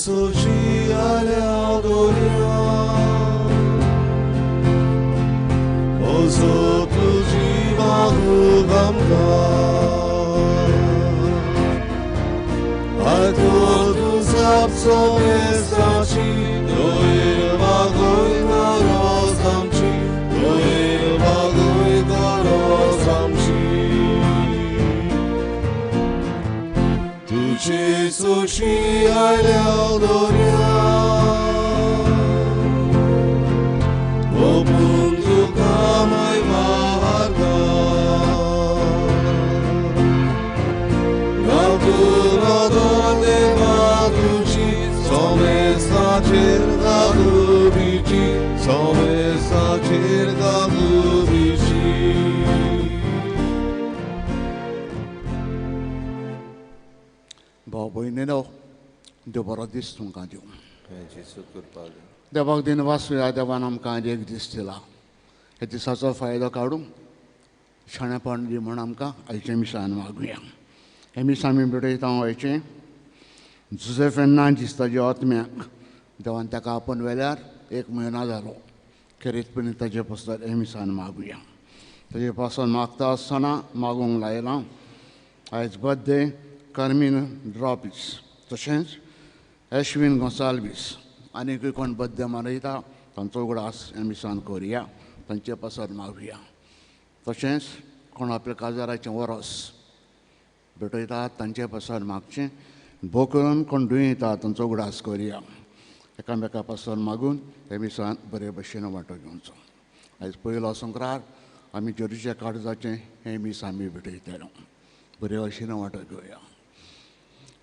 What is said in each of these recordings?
जेसूची आल्या दोर्या ओजो तुजी मागूंक आमकां आयको तुजापचो मेस्ताची दोयर मागूय गरज आमची दोयर मागूय गरज आमची तुझे सुशी आयल्या दोर्या ओपून तुका महिमा हाडटा गावतून देवा तुजी सोमेसाचेर गागुबीची सोमेसाचेर गागुबीची. भाव भयणीनो देव बरो दीस तुमकां दिवं. देवाक दिनवास देवान आमकां एक दीस दिला. ह्या दिसाचो फायदो काडूंक शाणेपण दी म्हूण आमकां आयचें मिसान मागुया. हें मीस आमी भेटयता आयचें जुजे फेर्नांदीस ताज्या आत्म्याक देवान ताका आपोवन व्हेल्यार एक म्हयनो जालो. खेरीतपणी ताजे पासत हें मिसान मागुया. ताजे पासून मागता आसतना मागूंक लायलां आयज बर्थडे कार्मीन ड्रॉपीस तशेंच एश्विन गोंसाल्वीस आनीकूय कोण बर्थडे मनयता तांचो उगडास हें मिसान करुया, तांचे पासत मागुया. तशेंच कोण आपल्या काजाराचें वरस भेटयता तांचे पासत मागचें, भोव करून कोण दुयेंता तांचो उगडास करुया. एकामेका पासून मागून हे मिसान बरे भशेन वांटो घेवचो. आयज पयलो संक्रार आमी जेरूच्या काळजाचें हें मीस आमी भेटयतले. बरे भशेन वांटो घेवया.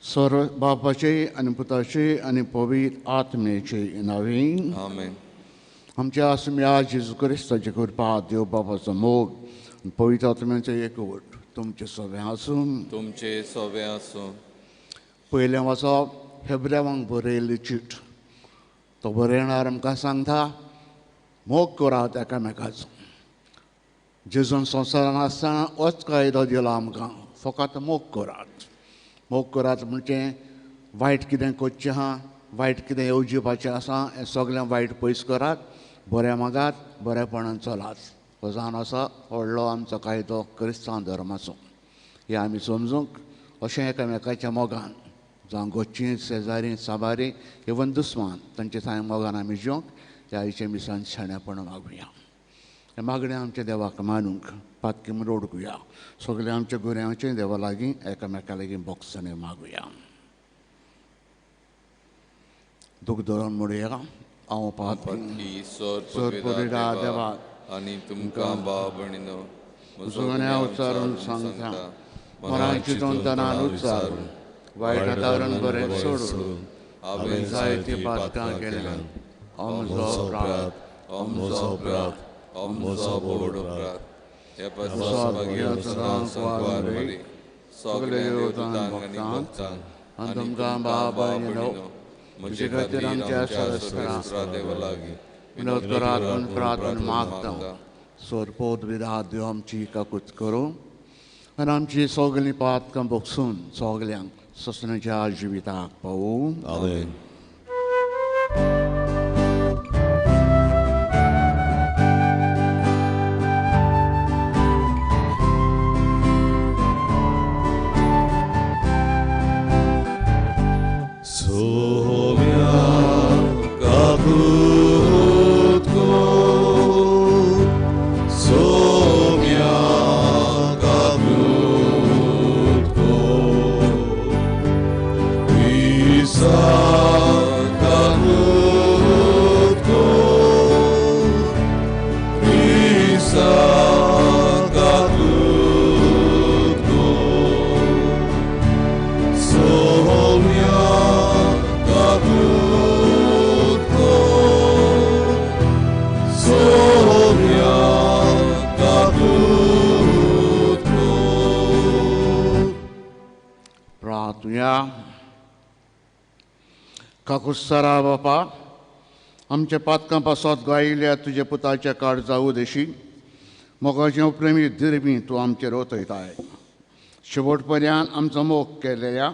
सर्व बापाचे आनी पुताचे आनी पवित्र आत्म्याचे नांवान आमेन. आमच्या आसम्या जेजू क्रिस्ताचे कृपा, देव बापाचो मोग, पवित्र आत्म्याचो एकवट तुमचे सगळें आसूं. तुमचे सगळें आसूं. पयलें वाचप हेब्रेवांक बरयल्ली चीट. तो बरयणार आमकां सांगता मोग करात एकामेकाचो. जेजून संवसारान आसतना होच कायदो दिला आमकां, फकत मोग करात. मोग करात म्हणजे वायट कितें करचें आहा, वायट कितें येवजिपाचें आसा हें सगळें वायट पयस करात, बरें मागात, बरेपणान चलात. हो जावन आसा व्हडलो आमचो कायदो क्रिस्तांव धर्माचो. हें आमी समजूंक अशें एकामेकाच्या मोगान, जावं गोच्ची शेजारी साबारी इवन दुस्मान तांचे थांय मोगान आमी जिवंक ह्या आयच्या मिसान शाणेपण मागुया. हें मागणें आमच्या देवाक मानूंक पातकी म्हूण ओडकुया. सगळें आमच्या गुऱ्यांचें देवा लागीं एकामेका लागीं बोगसणें मागुया. दूख धरून म्हणुया हांव पातकी सोर देवा आनी तुमकां भाव भयणीनो म्हजो गुन्यांव उच्चारून सांगता, मनान चिंतून तनान उच्चारून वायट हाताळून बरें सोडून हांवें जायतीं पातकां केल्यांत. म्हजो अपराध, म्हजो अपराध, म्हजो व्हड अपराध. ह्या पासून सगल्या देवदूतांक आनी भक्तांक आनी तुमकां भाव भयणीनो म्हजे खातीर आमच्या सर्वेस्परा देवा लागीं विनोद करात म्हूण प्रार्थना मागता. सोरपोत विधा देव आमची काकूत करूं आनी आमची सगळीं पातकां भोगसून सगल्यांक ससनाच्या जिविताक पावूं. आमेन. काकुत्सरा बापा आमच्या पातकां पासत गायिल्ल्या तुज्या पुताच्या काळजा उदेशी मोगाचें प्रेमी दिरबी तूं आमचेर ओतयताय. शेवट पर्यंत आमचो मोग केलेल्या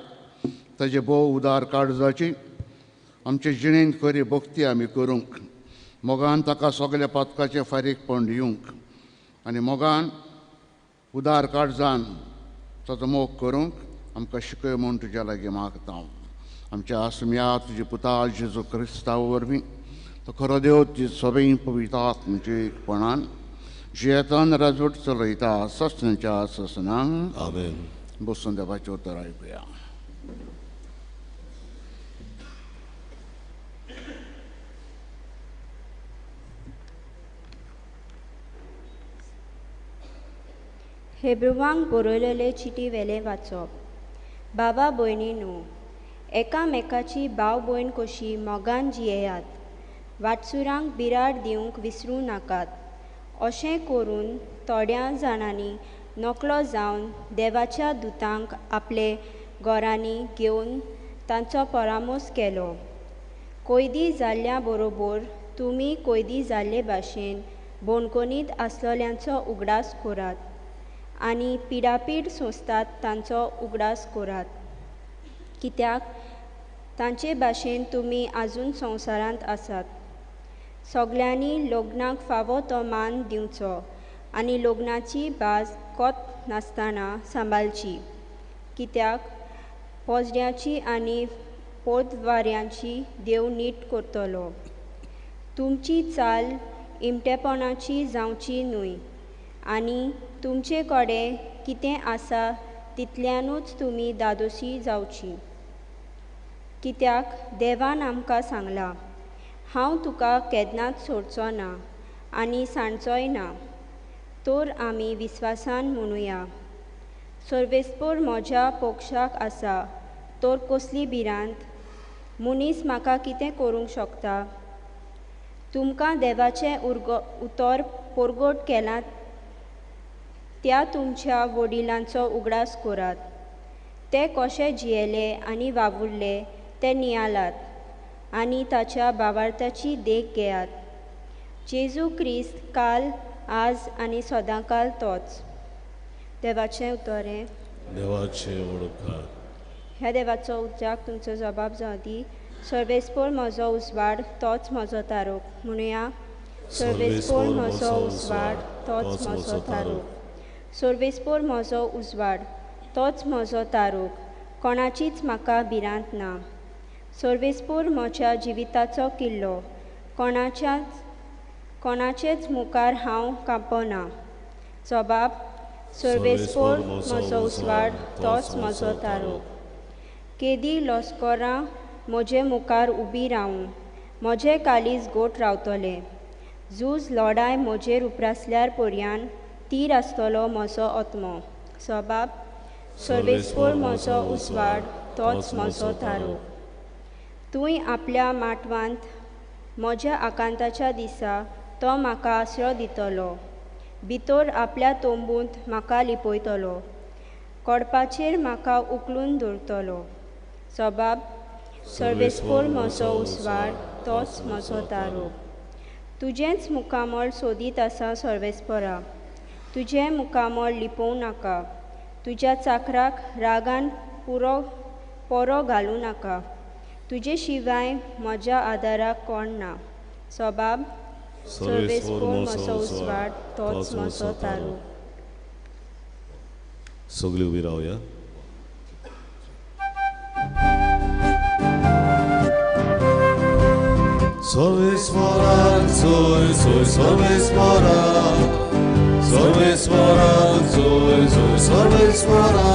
ताजे भोव उदार काळजाची आमचे जिणेंत खरी भक्ती आमी करूंक, मोगान ताका सगल्या पातकाचें फारीकपण दिवंक आनी मोगान उदार काळजान ताचो मोग करूंक आमकां शिकय म्हूण तुज्या लागीं मागता. आमच्या आसम्या तुजे पुता जेजू क्रिस्तांव वरवीं तो खरो देव तुजी सगळीं पवित्र आत्म्याच्या एकपणान जियेतान राजवट चलयता ससनाच्या ससनांक. आमेन. बसून देवाचें उतर आयकुया. हेब्रुवांक बरयलेले चिटी वेलें वाचप. बाबा भयणी न्हू, एकामेकाची भाव भयण कशी मोगान जियेयात. वाटसुरांक बिराड दिवंक विसरूं नाकात. अशें करून थोड्या जाणांनी नकलो जावन देवाच्या दुतांक आपले घरांनी घेवन तांचो परामोस केलो. कोयदी जाल्ल्या बरोबर तुमी कोयदी जाल्ले भाशेन बोणकोनीत आसलेल्यांचो उगडास करात आनी पिडापीड सोंसतात तांचो उगडास करात, कित्याक तांचे भाशेन तुमी आजून संवसारांत आसात. सगल्यांनी लग्नाक फावो तो मान दिवचो आनी लग्नाची भास कोत नासतना सांबाळची, कित्याक पोजड्याची आनी पोतवाऱ्यांची देव नीट करतलो. तुमची चाल इमटेपणाची जावची न्हय आनी तुमचे कडेन कितें आसा तितल्यानूच तुमी दादोशी जावची, कित्याक देवान आमकां सांगलां, हांव तुका केन्नाच सोडचो ना आनी सांडचोय ना. तर आमी विस्वासान म्हणुया, सर्वेस्पोर म्हज्या पक्षाक आसा, तर कसली भिरांत? मनीस म्हाका कितें करूंक शकता? तुमकां देवाचें उतर परगट केलां त्या तुमच्या वडिलांचो उगडास करात. ते कशे जियेले आनी वावुरले ते नियाळात आनी ताच्या भावार्थाची देख घेयात. जेजू क्रिस्त काल, आज आनी सदांकाल तोच. देवाचें उतर हें. देवाचें उपकार. ह्या देवाचो उच्चाक तुमचो जबाब जावं दी. सर्वेस्पोर म्हजो उजवाड, तोच म्हजो तारोक. म्हणुया, सर्वेस्पोर म्हजो उजवाड, तोच म्हजो तारोक. सर्वेस्पोर म्हजो उजवाड, तोच म्हजो तारोक. कोणाचीच म्हाका भिरांत ना. सर्वेस्पोर म्हज्या जिविताचो किल्लो, कोणाचेच मुखार हांव कांपना. जबाब, सर्वेस्पोर म्हजो उजवाड, तोच म्हजो तारोक. केदी लस्करां म्हजे मुखार उबी रावूं, म्हजें काळीज गोट रावतलें. झूज लढाय म्हजेर उप्रासल्यार पर्यान तीर आसतलो म्हजो आत्मो. सबाब, सर्वेस्पोर म्हजो उजवाड, तोच म्हजो तारोक. तूंय आपल्या माटवांत म्हज्या आकांताच्या दिसा तो म्हाका आसरो दितलो. भितर आपल्या तंबूंत म्हाका लिपयतलो, कोडपाचेर म्हाका उखलून दवरतलो. सबाब, सर्वेस्पोर म्हजो उजवाड, तोच म्हजो तारोक. तुजेंच मुखामळ सोदीत आसा सर्वेस्पोरा, तुजें मुखामळ लिपोवं नाका. तुज्या चाकराक रागान पोरो घालूं नाका. तुजे शिवाय म्हज्या आदाराक कोण ना. सबाब, सर्वेस्पोर म्हजो उजवाड, तोच म्हजो तारोक. सगळी उबी रावया. सर्वेस्पोरा सोय सोय सर्वेस्पोरा, सर्वेस्पोरा सोय सोय सर्वेस्पोरा,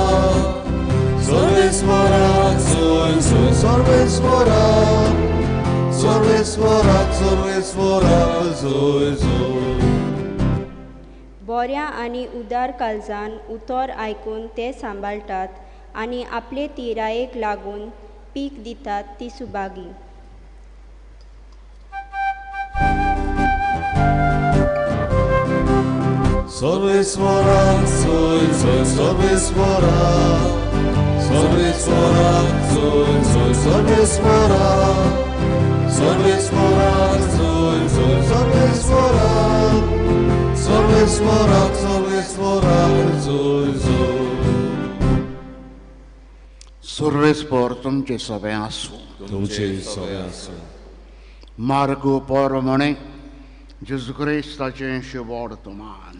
सर्वेस्पोरा सोय सोय सर्वेस्पोरा, सर्वेस्पोरा सर्वेस्पोरा सोय सोय. बऱ्या आनी उदार काळजान उतर आयकून ते सांबाळटात आनी आपले तिरायेक लागून पीक दितात ती सुभागी. सर्वेस्पोरा सोय सोय सर्वेस्पोरा, सर्वेस्पोरा सोय सोय सर्वेस्पोरा, सर्वेस्पोरा सोय सोय सर्वेस्पोरा, सर्वेस्पोरा सर्वेस्पोरा सोय सोय. सर्वेस्पर तुमचे सभे आसूं. तुमचे सभे आसूं. मार्गो पर म्हणे जेजू क्रिस्ताचें शुभवर्तमान.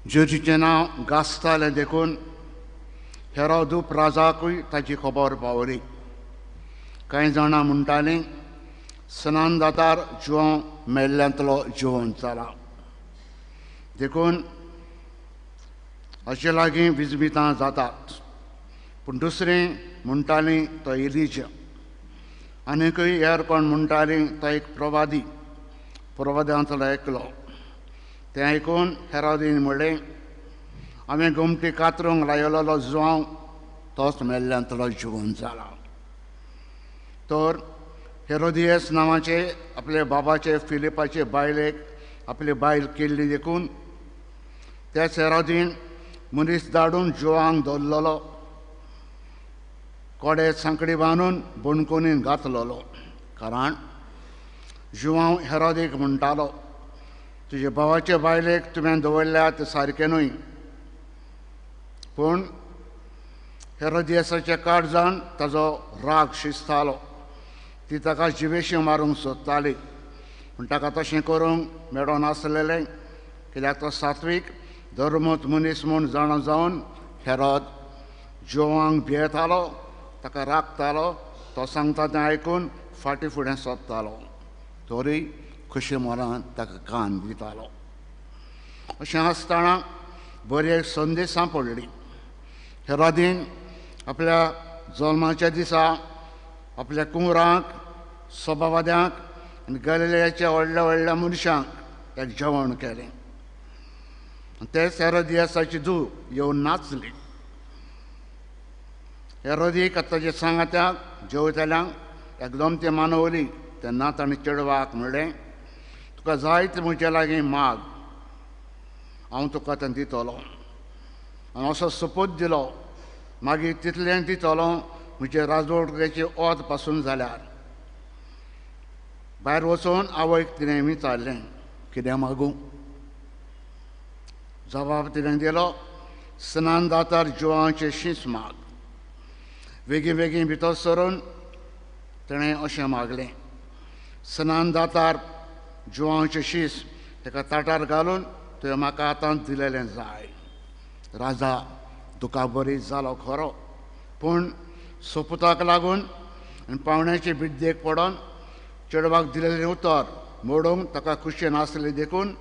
जेजूचें नांव गाजतालें देखून हेरोदूप राजाकूय ताची खबर पावली. कांय जाणां म्हणटालीं स्नान दातार जिवन मेल्ल्यांतलो जिवन जाला, देखून हाचे लागीं विजमितां जातात. पूण दुसरें म्हणटालीं तो एलिजा, आनीकय हेर कोण म्हणटालीं तो एक प्रवादी, प्रवाद्यांतलो एकलो. तें आयकून हेरोदीन म्हणलें, हांवें गोमटी कातरूंक लायलेलो जुवांव तोच मेल्ल्यांतलो जिवन जाला. तर हेरोदियस नांवाचे आपले बाबाचे फिलिपाचे बायलेक आपली बायल केल्ली देखून त्याच हेरोदीन मनीस धाडून जुवांक धरलेलो, कोडे सांकडी बांदून बणकोनीन घातलेलो. कारण जुवांव हेरोदीक म्हणटालो, तुजे भावाचे बायलेक तुवें दवरल्या तें सारकें न्हय. पूण हेरोदियसाचें काळजान ताजो राग शिजतालो. ती ताका जिवेशी मारूंक सोदताली, पूण ताका तशें करूंक मेळोन आसलेलें, कित्याक तो सात्वीक धर्मूच मनीस म्हूण जाणा जावन हेरोद जुवांक भियेतालो, ताका राखतालो. तो सांगता तें आयकून फाटीं फुडें सोदतालो, तरी खुशी मनान ताका कान दितालो. अशें आसतना बरी एक संदी सांपडली. हेरोदीन आपल्या जल्माच्या दिसा आपल्या कुंवरांक, सभावाद्यांक आनी गलिलेयाच्या व्हडल्या व्हडल्या मनशांक एक जेवण केलें. तेच हेरोदियासाची धूव येवन नाचली. हेरोदीक ताच्या सांगात्याक जेवतल्यांक एकदम ती मानवली. तेन्ना ताणें चेडवाक म्हणलें, तुका जाय तें म्हज्या लागीं माग, हांव तुका तें दितलो. आनी असो सोपूत दिलो, मागीर तितलें दितलो म्हजे राजवटकेची ओत पासून जाल्यार. भायर वचून आवयक तिणें विचारलें, कितें मागूं? जबाब तिणें दिलो, स्नान दातार जुवांचें शींच माग. वेगीं वेगीं भितर सरून तिणें अशें मागलें, स्नान दातार जुवांचें शीस एका ताटार घालून तुवें म्हाका आतां दिलेलें जाय. राजा दुखाबरी जालो खरो, पूण सोपुताक लागून आनी पावण्याचे विद्येक पडोन चेडवाक दिलेलें उतर मोडूंक ताका खुशी नासली देखून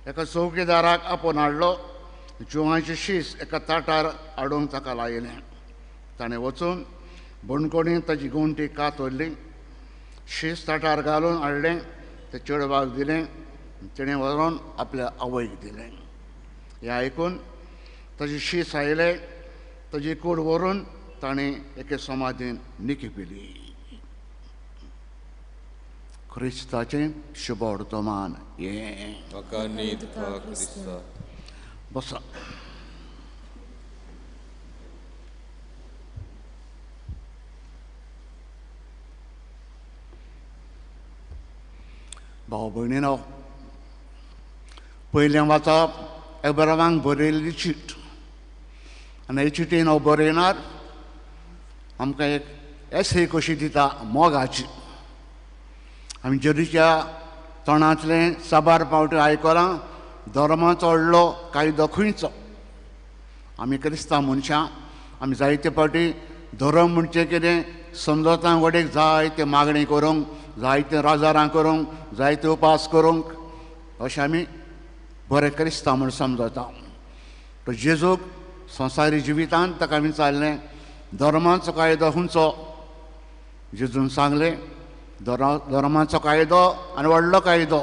एका चौकीदाराक आपोवन हाडलो. जुवांचें शीस एका ताटार हाडूंक ताका लायलें. ताणें वचून बणकोणी ताची गोंटी कातरली, शीस ताटार घालून हाडलें, तें चेडवाक दिलें, तिणें व्हरून आपल्या आवयक दिलें. हें आयकून ताजी शीस आयलें, ताजी कूड व्हरून ताणें एके समाधीन निकी पिली. क्रिस्ताचें शुभवर्तमान हें. बसा. भाव भयणीनो, पयलें वाचप एब्रामाक बरयल्ली चीट, आनी हे चिटीन हांव बरयणार आमकां एक एसे कशी दिता मोगाची. आमी जेजूच्या तोंडांतलें साबार पावटी आयकलां, धर्माचो व्हडलो कायदो खंयचो. आमी क्रिस्तांव मनशां, आमी जायते फावटी धर्म म्हणचें कितें समजता, वडेक जायते मागणी करूंक, जायते राजारां करूंक, जायते उपास करूंक, अशें आमी बरें क्रिस्तांव म्हूण समजता. तो जेजूक संवसारी जिवितांत ताका विचारलें, धर्माचो कायदो खंयचो? जेजून सांगलें, धर्माचो कायदो आनी व्हडलो कायदो,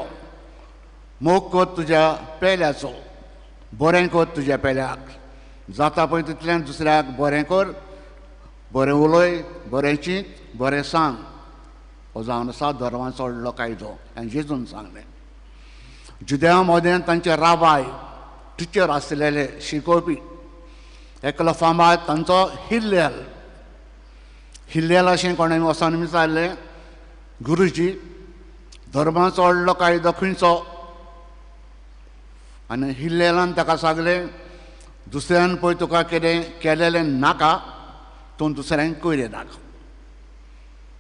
मोग कर तुज्या पेल्याचो, बरें कर तुज्या पेल्याक, जाता पळय तितल्यान दुसऱ्याक बरें कर, बरें उलय, बरें चींत, बरें सांग. हो जावन आसा धर्माचो व्हडलो कायदो. आनी जेजून सांगलें. जुदेवा मदें तांचे राबाय टिचर आसलेले शिकोवपी एकलो फामाद तांचो हिल्लेल. हिल्लेल अशें कोणें वचोन विचारलें, गुरुजी धर्माचो व्हडलो कायदो खंयचो? आनी हिल्लेलान ताका सांगलें, दुसऱ्यान पळय तुका कितें केलेलें नाका, तूं दुसऱ्यांक कयलें नाका.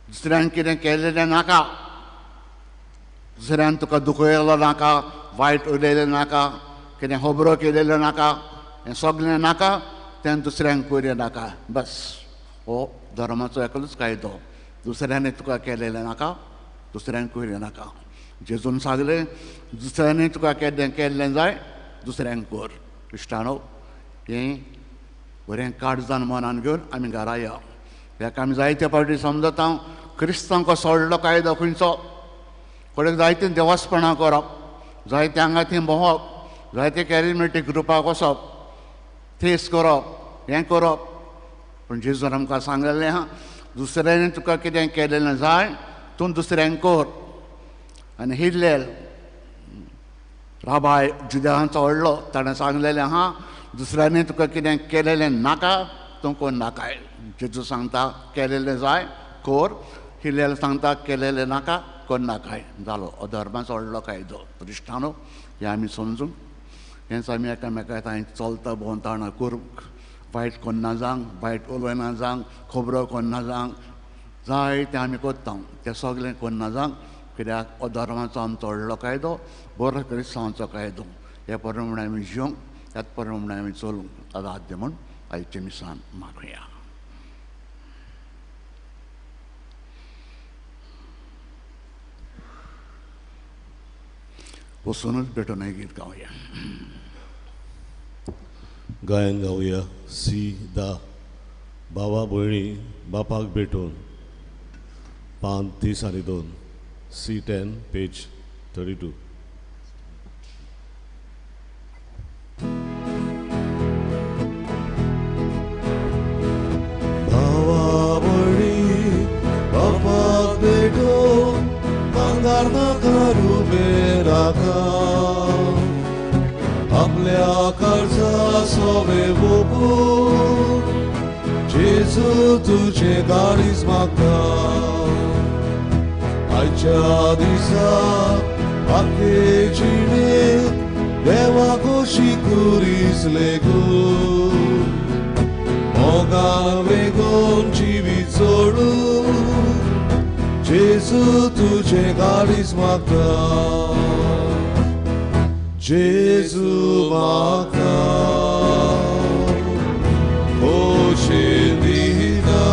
दुसऱ्यान कितें केलेलें नाका, दुसऱ्यान तुका दुखयलो नाका, वायट उलयलें नाका, कितें खबरो केलेलें नाका, हें सगळें नाका, तें दुसऱ्यांक कयलें नाका. बस हो धर्माचो एकलोच कायदो. दुसऱ्यान तुका केलेलें नाका, दुसऱ्यांक कयलें नाका. जेजून सांगलें दुसऱ्यांनी तुका केल्लें केल्लें जाय दुसऱ्यांक कर. इश्टानो, हें बरें काळजान मनान घेवन आमी घरा या. हेका आमी जायते फावटी समजता क्रिस्तांक सोडलो कायदो खंयचो, कोणाक जायतीं देवासपणां करप, जायते हांगा थंय भोंवप, जायते कॅरिजमेटीक ग्रुपाक वचप, थेस करप, हें करप. पूण जेजून आमकां सांगलेलें आहा दुसऱ्यांनी तुका कितें केलेलें जाय तूं दुसऱ्यांक कर. आनी हिल्लेल राबाय जुद्यांचो व्हडलो ताणें सांगलेलें आहा दुसऱ्यांनी तुका कितें केलेलें नाका तूं कोण नाकाय. जेजू सांगता केलेलें जाय कोर, हिल्लेल सांगता केलेलें नाका कोण नाकाय. जालो हो धर्माचो व्हडलो कायदो. इश्टानो, हें आमी समजूंक, हेंच आमी एकामेका थंय चलता भोंवतना करूंक, वायट कोन्ना जावंक, वायट उलयना जावंक, खबरो कोन्ना जावंक, जाय तें आमी करता तें सगळें कोन्ना जावंक. कित्याक हो धर्माचो आमचो व्हडलो कायदो, बरो क्रिस्तांवाचो कायदो. हे प्रमाणे आमी जिवंक, त्याच प्रमाणे आमी चलूंक आदार म्हूण आयचें मिसान मागुया. बसूनच भेटून हें गीत गावया. गायन गावया सी दा बाबा भयणी बापाक भेटून, पान 30 आनी 2, C10 page 32. भावा भयणी बापाक भेटून कांगार नाका रुबे नाका, आपल्या काळजा सोवे वोगून जेजू तुझे गाडीच मागता. आयच्या दिसा आखे जिणेंत देवा खोशी कुरीस लेगून, मोगान वेगोवन जिवीत सोडून जेजू तुझे गाडीच मागता. जेजू म्हाका खोशी दिता,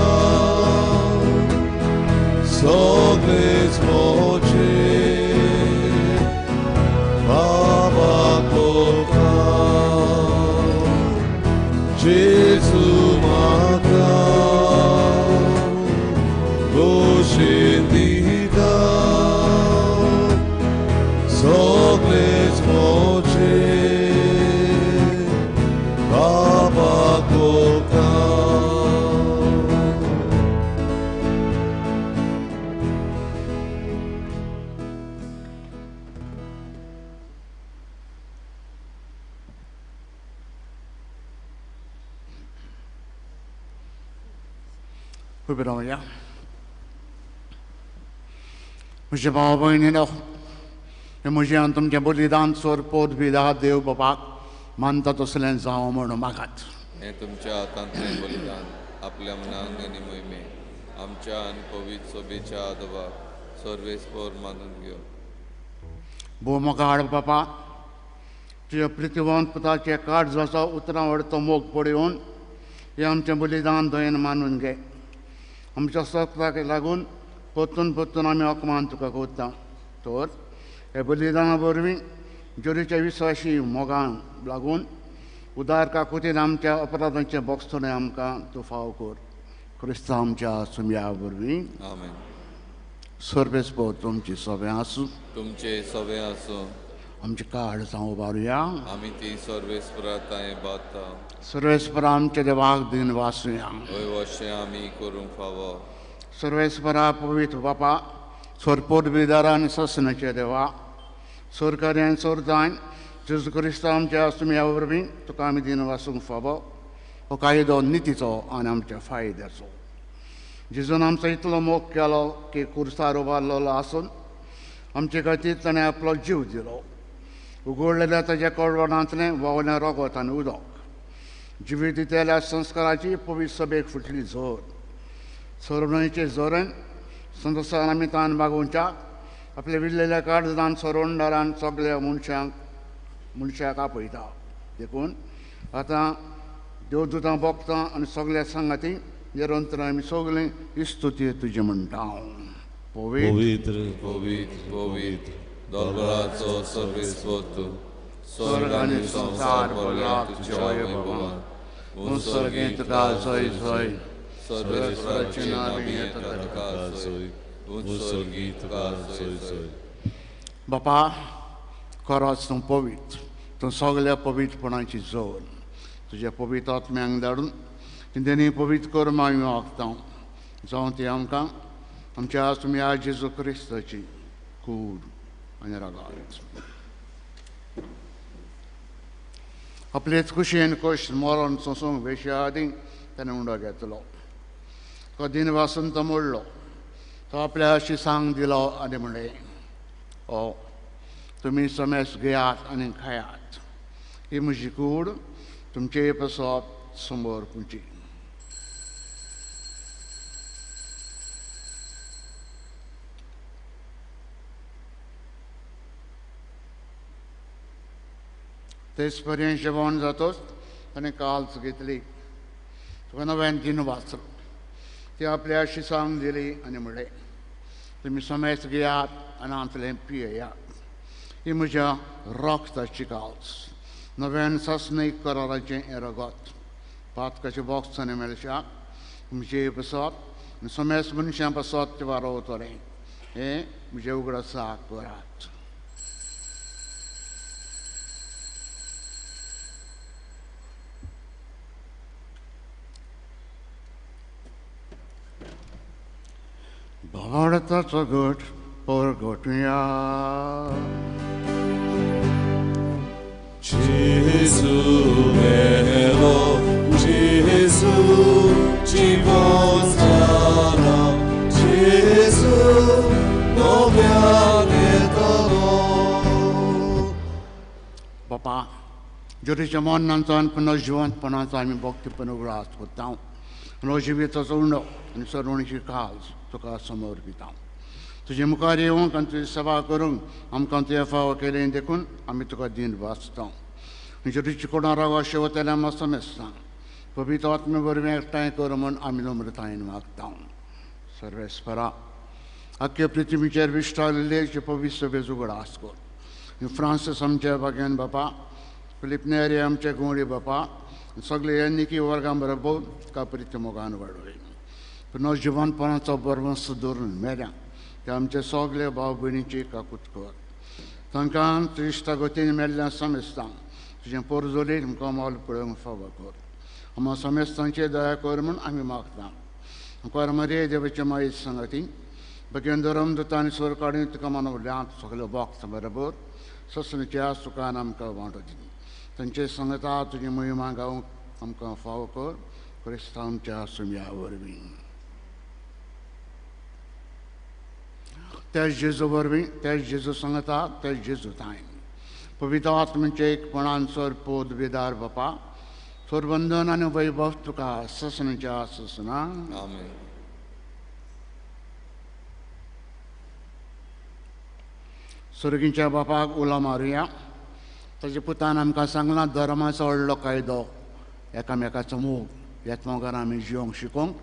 सगळेच म्हजे बाबाक वता. जेजू म्हाका खोशी दिता, सगळेच म्हजे बाबाक वता. उबे रावया. म्हजे भाव भयणीनो, हें म्हजें आनी तुमचें बलिदान सोरपोत बिदा देव बापाक मानता तसलें जावं म्हणून मागात. हें तुमच्या हातांतलें बलिदान आपल्या मनांक आनी मोहिमे आमच्या आनी पवित्र सोबेच्या आदोबाक सर्वेस्पोर मानून घेव. भोव मोगाळ बापा, तुज्या प्रितिवंत पुताचे काळजाचो उतरां व्हडतो मोग पळोवन हें आमचें बलिदान दयेन मानून घे. आमच्या सत्वाक लागून परतून परतून आमी अपमान तुका करता. तर हे बलिदाना वरवीं जोरीच्या विस्वाशी मोगान लागून उदार काकुतीन आमच्या अपराधांचें बोगसणें आमकां तूं फाव कर. क्रिस्तांव आमच्या सुमया वरवीं. आमेन. सर्वेस्पोर तुमची सगळें आसूं. तुमचे सगळें आसूं. आमचे काळ जावं उबारुया. आमी ती सर्वेस्परा तांय बादता. सर्वेस्परा आमच्या देवाक दिन वासुया. हय वशें आमी करूंक फावो. सर्वेस्परा पवित्र बापा, सोरपोट बिदारा आनी ससनाचे देवा, सरकारी आनी सोरदान जेजू क्रिस्तांव आमच्या सुमया वरवीं तुका आमी दिन वासूंक फावो. हो कायदो नितीचो आनी आमच्या फायद्याचो. जेजून आमचो इतलो मोग केलो की कुर्सार उबारलेलो आसून आमचे खातीर ताणें आपलो जीव दिलो. उगडलेल्या ताज्या कडवणांतलें व्हांवलें रगत आनी उदक जिवीत दितल्या संस्काराची पवित्र सभेक फुटली जोर सरवणीचे जोरन संतोसान आमी तान बागोवच्याक आपल्या विल्लेल्या काळजान सरोंडारान सगल्या मनशांक मनशाक आपयता. देखून आतां देवदूतां भोगता आनी सगल्या सांगाती निरंतर आमी सगळीं इस्तुती तुजी म्हणटा. पवित्र पवित्र पवित्र दरबाराचो सर्वेस्पर तूं, स्वर्ग आनी संवसार भरला तुज्या वैभवान. उत्सर्गीत तुका जय जय, सर्वेस्पराचे नांवी येता तुका जय, उत्सर्गीत तुका जय जय. बापा खरोच तूं पवित्र, तूं सगल्या पवित्रपणाची जोड. तुज्या पवित्र आत्म्यांक धाडून तेंच्यांनी पवित्र कर्म आमी वागता जावं ती आमकां आमच्या तुमी जेजू क्रिस्ताची कूड आनी रागात. आपलेच खुशयेन कश्ट मरण सोंसूंक वेश्या आदी ताणें उंडो घेतलो. तो दिन वासून तो मोडलो, तो आपल्या अशी सांग दिलो आनी म्हणलें, ओ तुमी समेस घेयात आनी खायात, ही म्हजी कूड तुमचे पसत समोर पुची. तेच पर्यंत जेवण जातोच ताणें काल्च घेतली, तुका नव्यान दिन वाचलो, ती आपल्या अशी सांग दिली आनी म्हणलें, तुमी समेस घेयात आनी आंतलें पियेयात, ही म्हज्या रक्ताची काल्च, नव्यान सासणीक कराराचें हें रगत, पातकाचें बॉक्स आनी मेळशाक म्हजे पसत आनी समेस मनशां पसत तें वारोवतलें, हें म्हजें उगडासाक करात. भारताचो गट परगटुया. जेजू मेलो, जेजू जिवन जाला, जेजू नव्यान येतलो. बापा ज्योतीच्या मरणाचो आनी पुनर्जिवंतपणाचो आमी भक्तीपण उगडास करता आनी जिविताचो उंडो आनी सरवणीची काज तुका समर्पिता. तुजे मुखार येवंक आनी तुजी सेवा करूंक आमकां तुवें फावो केलें देखून आमी तुका दिन वाचता. तुजी कोणा राव शेवतल्या आमकां समेस्ता पवित्र आत्मे वरवीं एकठांय कर म्हूण आमी नम्रतायेन मागता. सर्वेस्परा आख्खे पृथ्वीचेर विश्टालेले पवित्र सभेचो उगडास कर. फ्रांसीस आमच्या भाग्यान बापा, फिलीप नेरी आमचे गुंवडी बापा, सगळे हे निकी वर्गां बरोबर तुका प्रिती मोगान वाडय. पुनर्जिवनपणाचो बरवंस धरून मेल्या ते आमचे सगळे भाव भयणीची काकूत कर. तांकां तुज्या गतीन मेल्ल्या समेस्तां तुजें पोरजोली तुमकां मोल पळोवंक फावो कर. आमकां समेस्तांची दया कर म्हूण आमी मागता. मुखार मरे देवाचे मायेत सांगाती भगेन धरम दुता आनी स्वर काडून तुका मानवल्यांत सगळे भक्त बरोबर ससणीच्या सुखान आमकां वांटो दी. तांचे सांगता तुजी महिमा गावंक आमकां फावो कर, क्रिस्तांव आमच्या सुम्या वरवीं. त्याच जेजू वरवीं, त्याच जेजू सांगता, त्याच जेजू तायन पवित्र आत्म्याचे एकपणान सर पोद बेदार बापा, सरबंधन आनी वैभव तुका ससणीच्या ससना. आमेन. सर्गीच्या बापाक उलो मारुया. ताच्या पुतान आमकां सांगलां धर्माचो व्हडलो कायदो एकामेकाचो मोग, ह्याच मोगान आमी जिवंक शिकोवंक,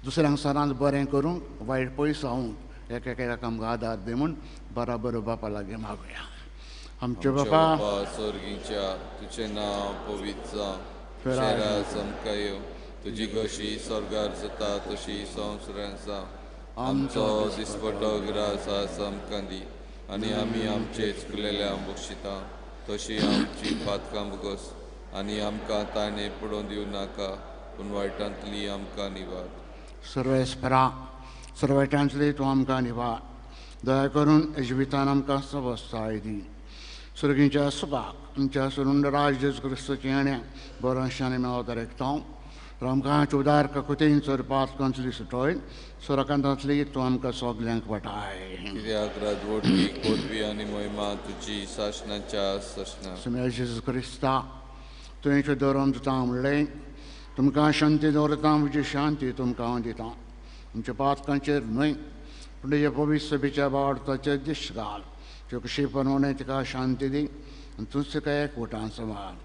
दुसऱ्यांक सदांच बरें करूंक, वायट पयस जावंक एकामेकाक आमकां आदार दी म्हूण बराबर बापा लागीं मागुया. आमचे बापा स्वर्गीच्या, तुजें नांव पवित्र जावं, तुजें राज आमकां येवं, तुजी कशी स्वर्गार जाता तशी संवसारांत जावं. आमचो दिसपटो ग्रास आज आमकां दी आनी आमी आमचे चुकलेल्या बक्षिता तशी आमची पातकां बगस आनी आमकां ताणें पडोवन दिवं नाका, पूण वायटांतली आमकां निवार. सर्वेस्परा सर्वायटांतली तूं आमकां निवार. दया करून जिवितान आमकां सवस्थाय दी. सर्गीच्या सुखाक आमच्या सुरुंड राज जेजू क्रिस्ताचें येणें बरोशांनी मेळत रेखता. आमकां उदार ककुतीन चरपात कंचली सुटोय सोरकांतांतली तूं आमकां सगल्यांक वाटाय. कित्याक राजवटी पदवी आनी महिमा तुजी सासणाच्या सासणा. सुम्या जेजू क्रिस्ता तुवें धर्म दिता म्हणलें, तुमकां शांती दवरता, म्हजी शांती तुमकां हांव दिता. आमच्या पातकांचेर न्हय पूण तुज्या पवित्र सभेच्या बावडताचेर दिश्ट घाल. त्यो कशी प्रमाणे तिका शांती दी आनी तूंच तिका एकवटान सांबाळ,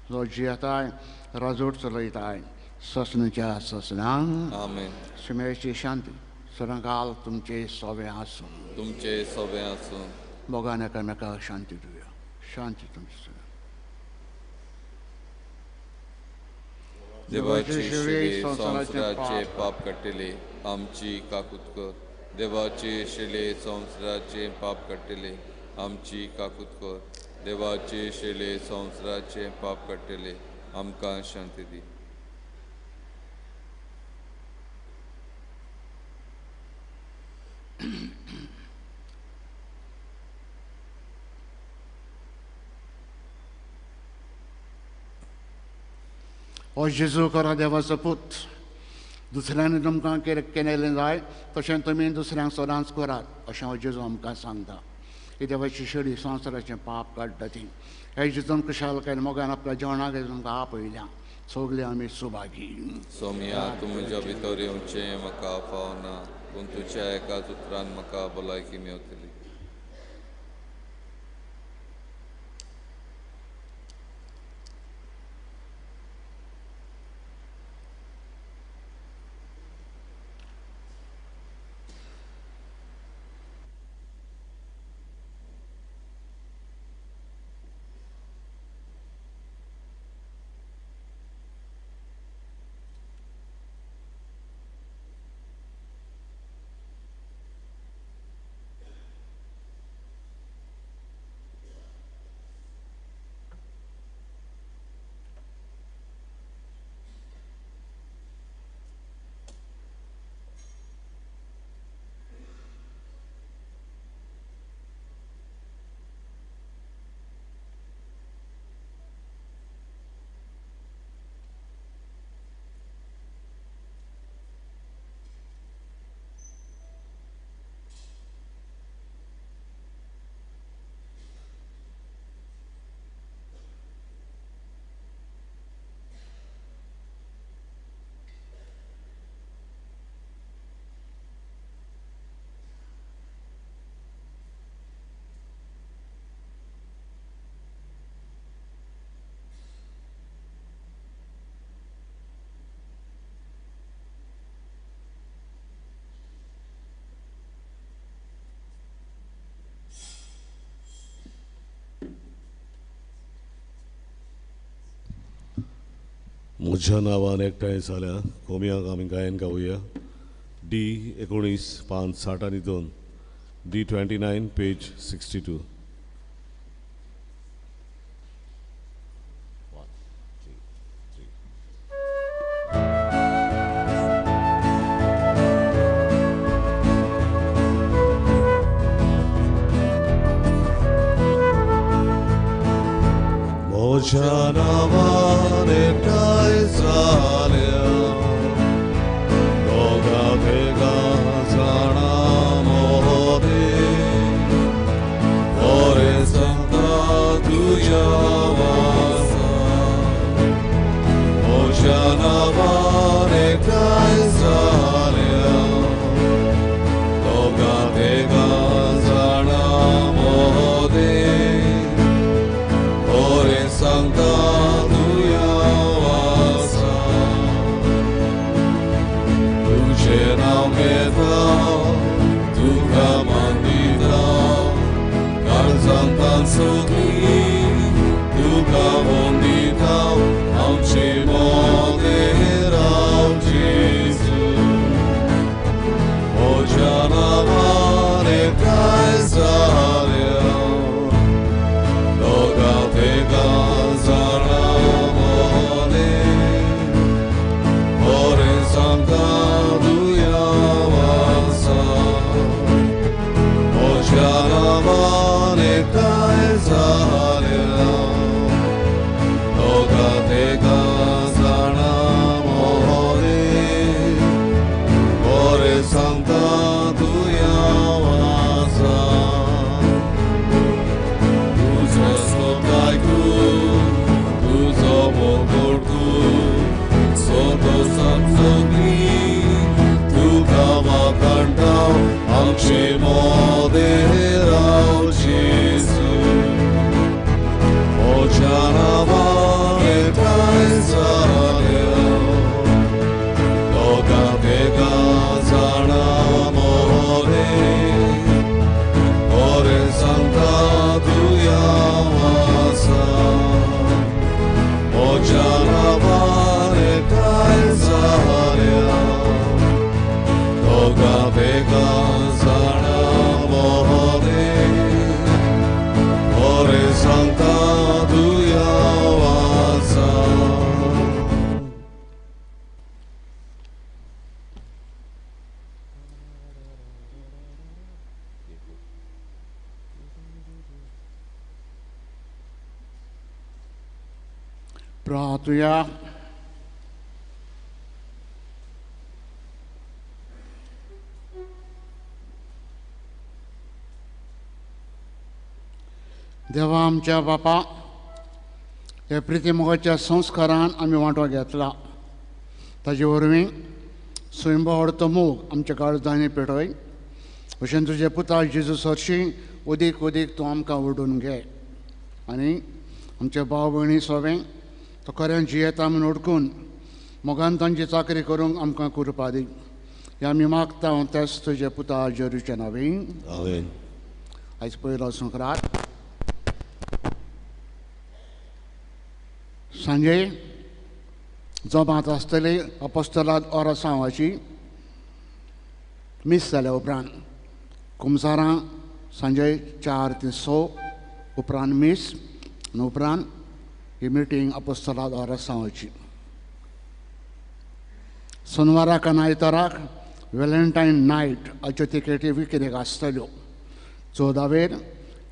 जो जियेताय राजवट चलयताय ससनाच्या ससनांक. आमेन. सुमेची शांती सदांकाल तुमचे सोबें आसूं. तुमचे सोबें आसूं. मोगान एकामेकाक शांती दिवया. शांती तुमची सगळ्यांक. देवाची शिले संवसाराचे पाप काडटले आमची काकूत कर. देवाची शिले संवसाराचे पाप काडटले आमची काकूत कर. देवाची शिले संवसाराचे पाप काडटले आमकां शांती दी. ओ जेजू खरो देवाचो पूत, दुसऱ्यांनी तुमकां केलें जाय तशें तुमी दुसऱ्यांक सदांच करात अशें हो जेजू आमकां सांगता. ही देवाची शेळी संवसाराचें पाप काडटा ती. हे जेजून खुशालकायेन मोगान आपल्या जेवणाक तुमकां आपयल्या. सगळे आमी सुभागी. सोमया, तूं म्हज्या भितर येवचें म्हाका फावना, पूण तुज्या एकाच उतरान म्हाका भलायकी मेवतली. म्हज्या नांवान एकठांय जाल्या कोमियांक आमी गायन गावया. डी 19 पान 62, डी 29 पेज 62. म्हज्या नांवान एकठांय जाल्या दोगां तेगां जाणां मोदे, बरें सांगता तुज्या वासा. म्हज्या नांवान एकठांय जाल्या दोगां तेगां जाणां मोदे, सांगता तुया वासा. तुजें नांव घेता तुका मानदिता, काळजांतान सगळी तुका वंदिता. आमचे मोदेर राव जेजू, म्हज्या नांवान एकठांय जाल्या दोगां तेगां जाणां मोदे, बरें सांगता तुया वासा. म्हज्या नांवान एकठांय जाल्या दोगां तेगां जाणां मोदे, बरें सांगता तुया वासा. तुजो सोद आयकून तुजो मोग म्हजे मोदें राव जेजू म्हज्या नांवान एकठांय जाल्या दोगां तेगां जाणां मोरे बरें सांगता दुयांव आसा म्हज्या नांवान एकठांय जाल्या दोगां तेगां जाणां मोरे बरें सांगता दुयांव आसा. प्रार्थुया. देवा आमच्या बापा, ह्या प्रितीमोगाच्या संस्कारान आमी वांटो घेतला, ताजे वरवीं स्वयंभवाडतो मोग आमच्या काळजांनी पेटय, अशें तुजे पुता जेजू सरशी ओदीक ओदीक तूं आमकां ओडून घे आनी आमच्या भाव भयणी सोवें तो खऱ्यान जियेता म्हूण ओडकून मोगान तांची चाकरी करूंक आमकां कृपा दी. हें आमी मागता त्याच तुजे पुता जेजूच्या नांवान. आमेन. आयज पयलो संक्रांत सांजे जमात आसतली अपोस्तलाद ओरासांवाची मीस जाल्या उपरांत कुमसारां सांजे 4 ते 6 उपरांत मीस आनी उपरांत ही मिटींग अपोस्तलाद ओरासांवाची. सोनवाराक आनी आयताराक वेलेंटायन नायट हाच्यो तिकेटी विक्रेक आसतल्यो. 14वेर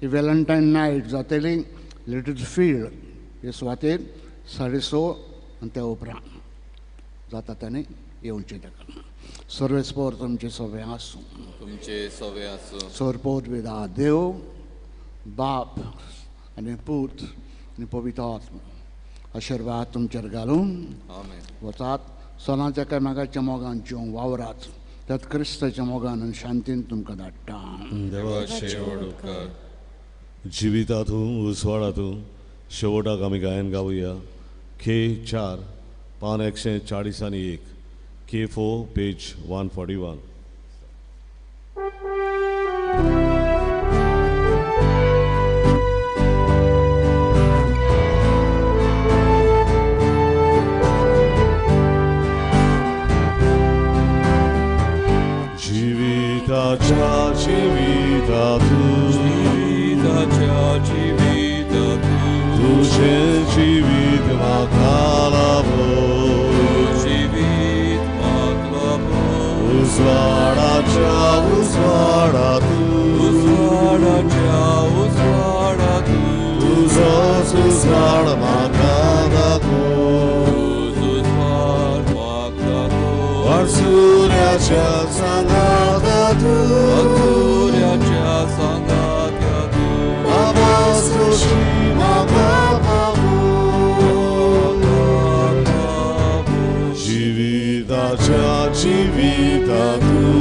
ही वेलेंटायन नायट जातली लिटल फिल्ड हे सुवातेर 6:30 आनी त्या उपरांत जाता ताणें येवचें ताका. सर्वेस्पोर तुमचें सगळें आसूं. तुमचें सगळें आसूं. सरपोत विदा देव बाप आनी पूत आनी पवित्र आत्मा आशिर्वाद तुमचेर घालून वचात. सणाच्या कामाच्या मोगान जिवन वावरात, त्यात क्रिस्ताच्या मोगान आनी शांतीन तुमकां धाडटा. जिवितातूं उजवाडातूं शेवटाक आमी गायन गावया. के 4 पान 141, के 4 पेज 141. जिविताच्या जिवितातूं जिविताच्या जिवितातूं तुझें जिवीत म्हाका लाभो, जिवीत म्हाका लाभो, उजवाडाच्या उजवाडातूं उजवाडाच्या उजवाडातूं तुजोच उजवाड म्हाका दाखो, तुजो उजवाड म्हाका दाखो, वाटसुऱ्याच्या सांगातातूं वाटसुऱ्याच्या सांगातातूं आवाज तुजी म्हाका पावो, जिविताच्या जिवितातूं